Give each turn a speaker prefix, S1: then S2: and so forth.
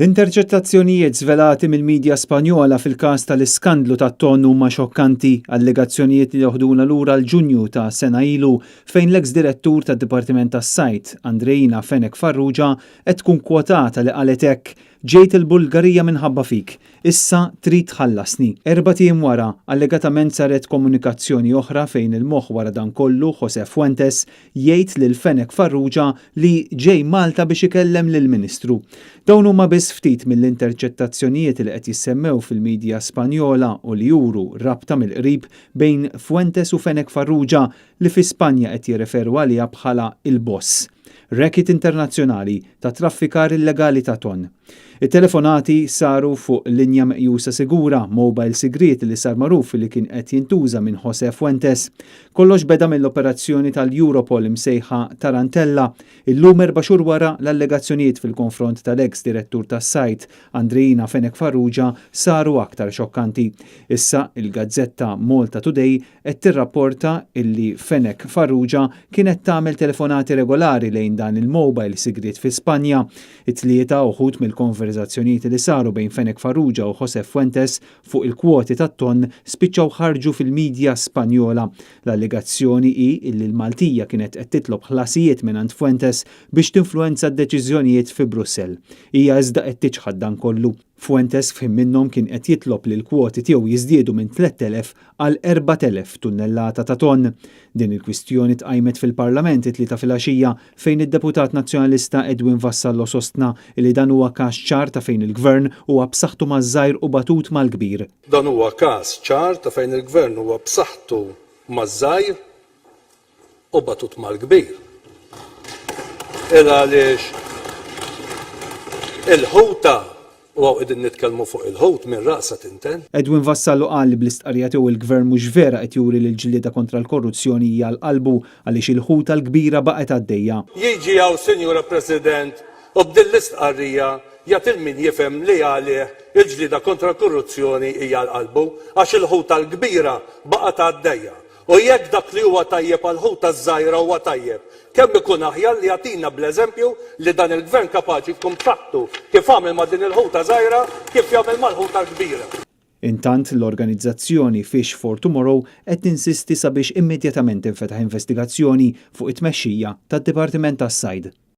S1: L-interċettazzjonijiet żvelati mill-midja Spanjola fil-każ tal-iskandlu tat-tonn huma xokkanti, allegazzjonijiet li joħduna lura għal Ġunju ta' sena ilu fejn l-eks direttur tad-Dipartiment tas-Sajd, Andreina Fenech Farrugia, qed tkun kwotata li qalet hekk, Ġejt il-Bulgarija minħabba fik. Issa trid tħallasni. Erbat ijiem wara, allegatament saret komunikazzjoni oħra fejn il-moħħ wara dan kollu, José Fuentes, jgħid lil Fenech Farrugia li ġej Malta biex ikellem lill-Ministru. Dawn huma biss ftit mill-interċettazzjonijiet li qed jissemmew fil-midja Spanjola u li juru rabta mill-qrib bejn Fuentes u Fenech Farrugia li fi Spanja qed jirreferu għaliha bħala il-boss. Racket internazzjonali ta' traffikar illegali ta' tonn. It-telefonati saru fuq linja meqjusa sigura, mobile sigriet li sar magħruf li kien qed jintuża minn José Fuentes. Kollox beda mill-operazzjoni tal-Europol imsejħa Tarantella. Illum 4 xhur wara l-allegazzjonijiet fil-konfront tal-ex direttur tas-sajd Andreina Fenech Farrugia saru aktar xokkanti. Issa il-gazzetta Malta Today qed tirrapporta illi Fenech Farrugia kienet tagħmel telefonati regolari lejn dan il-mobile sigriet fi Spanja. It-Tlieta uħud mill-konverzazzjonijiet li saru bejn Fenech Farrugia u José Fuentes fuq il-kwoti tat-ton spiċċaw ħarġu fil-midja Spanjola. L-allegazzjoni hi illi l-Maltija kienet qed titlob ħlasijiet mingħand Fuentes biex tinfluenza d-deċiżjonijiet fi Brussell. Hija iżda qed tiċħad dan kollu. Fuentes f'ħin minnhom kien qed jitlob li l-kwoti tiegħu jiżdiedu minn 3000 għal 4000 tunnellata ta' ton. Din il-kwistjoni tqajmet fil-Parlament it-Tlieta filgħaxija fejn id-deputat nazzjonalista Edwin Vassallo sostna li dan huwa każ ċar ta' fejn il-gvern huwa b'saħħtu maż-żgħir u batut mal-kbir.
S2: Dan huwa każ ċar ta' fejn il-gvern huwa b'saħħtu maż-żgħir u batut mal-kbir. Il għaliex il-ħuta u hawn qegħdin nitkellmu fuq il-ħut minn raqsa tinten.
S1: Edwin Vassallo qal li bl-istqarrija tiegħu il-gvern mhux vera qed juri li l-ġlieda kontra l-korruzzjoni hija għal qalbu għaliex il-ħuta l-kbira baqgħet għaddejja.
S2: Jiġi hawn, Sinjura President, u b'din l-istqarrija jagħti min jifhem li għalih il-ġlieda kontra l-korruzzjoni hija għal qalbu għax il-ħuta l-kbira baqgħet għaddejja. U jekk dak li huwa tajjeb għal ħuta żgħira huwa tajjeb, kemm ikun aħjar li jagħtina bl-eżempju li dan il-gvern kapaċi jkun b'saħħtu kif għamel ma' din il-ħuta żgħira kif jagħmel mal-ħuta l-kbira.
S1: Intant l-organizzazzjoni Fish for Tomorrow qed tinsisti sabiex immedjatament tinfetaħ investigazzjoni fuq it-tmexxija tad-Dipartiment tas-Sajd.